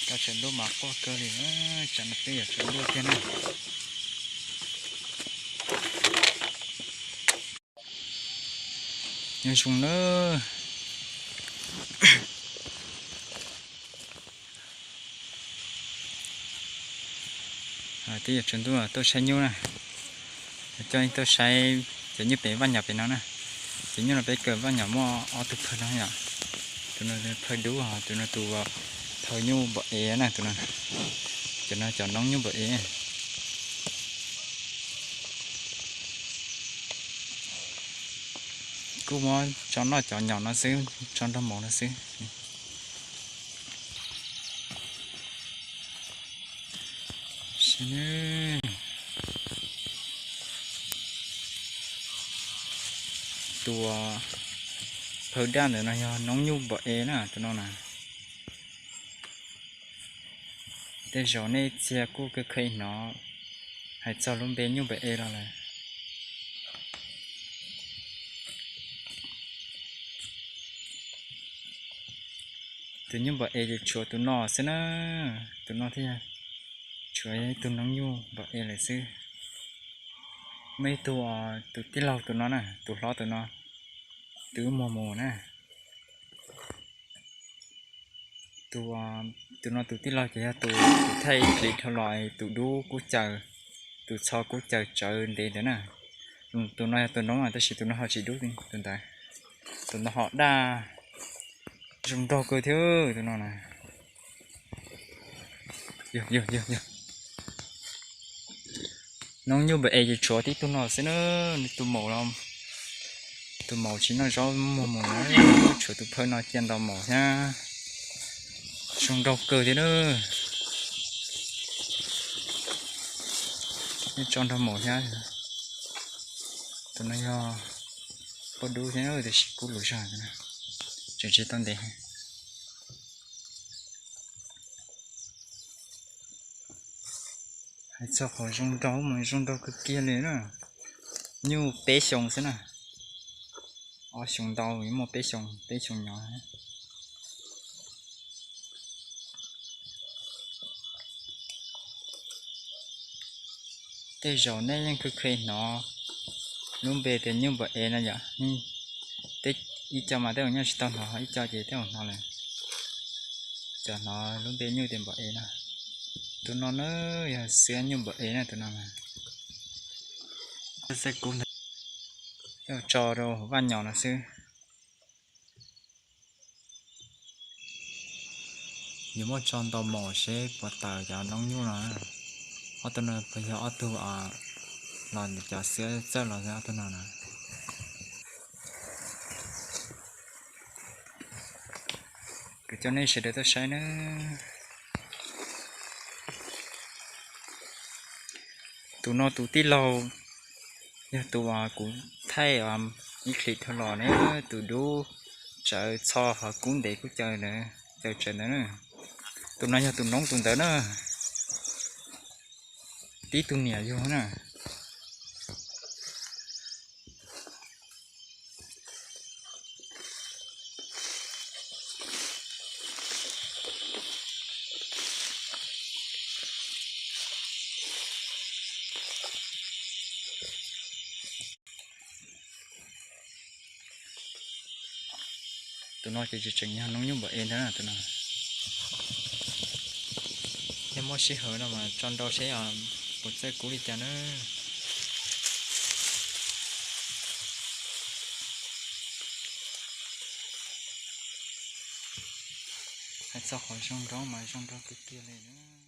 Tsaus ntuj mas quaj kawg li, tsam no twb yuav tsaus ntuj tiag na. Nyob zoo na. Twb yuav tsaus ntuj tuaj saib nyuj na. Coj tuaj saib cov nyuj pem vaj nyom pem no na. Cov nyuj no peb kaw vaj nyom muaj ob tug phawj no yom. Tus no phawj dub, tus no tus phawj nyuj npam ev na, tus no. Cov no cov noob nyuj npam ev. Kuj muab tso noj cov nyom no xwb, tso nrog maum no xwb. Tus phawj daj ntawm no yog noob nyuj npam ev na, tus no na. Tej zaum nej txhia kuj kheev hnov hais txog lub npe nyuj npam ev los lawm. Tus nyuj npam ev ces tshuav tus no xwb na, tus no thiaj tshuav yog ib tug noob nyuj npam ev lawm xwb. Muaj ib tug, tus tij laug tus no na, tus hlob tus no, tus wb muag mus na. Tus no tus tij laug ces yog tus thaij ib clip dhau los tus dub kub caws, tus txho kub caws tsawv ntev ntawd na. Tus no yog tus noob tab sis tus no ho tsis dub tus ntawd. Tus no ho daj zoo nraug kawg thiab tus no na. Noob nyuj npam ev ces tshuav tib tug no xwb na, tus maum los, tus maum tsis noj zaub muag mus na, tshuav tus phawj no cia ntaus maum thiab. Zoo nraug kawg thiab na. Tso nrog maum thiab. Tus no yog poj dub thiab tiam sis kub lus zog, tseem tsis tau ntev. Hais txog qhov zoo nraug mas zoo nraug kawg kiag li na. Nyuj peb xyoo xwb na, ob xyoo ntau, muaj peb xyoo, peb xyoo nyob. Tej zaum nej yeej kheev hnov lub npe tias nyuj npam ev no yom. Ib co mas tej zaum nyuj tsis tau hnov, ib co ces tej zaum hnov lawm. Cov hnov lub npe nyuj tias npam ev no. Tus no na yog xiab nyuj npam ev na, tus no mas xab kub ntag, tso rau hauv vaj nyom no xwb. Yuav muab tso ntaus maum seb puas tawm cov noob nyuj no. Ob tug no puas yog ob tug los cov xiab txawj los ob tug no na. Kuv coj nej sawv daws tuaj saib na. Tus no tus tij laug yog tus kuv thaij ib clip dhau los ne, tus dub tsawv txho ho kub ntev kub caws, caws tsawv ntawd na. Tus no yog tus noob tus ntawd na, tib tug niam yug na. Tus no ces tseem yog noob nyuj npam ev ntag tus no. Thiab muab sij hawm no mas tso nrau seb puas txawj kub li cas na. Hais txog qhov zoo nraug mas zoo nraug kawg kiag li na.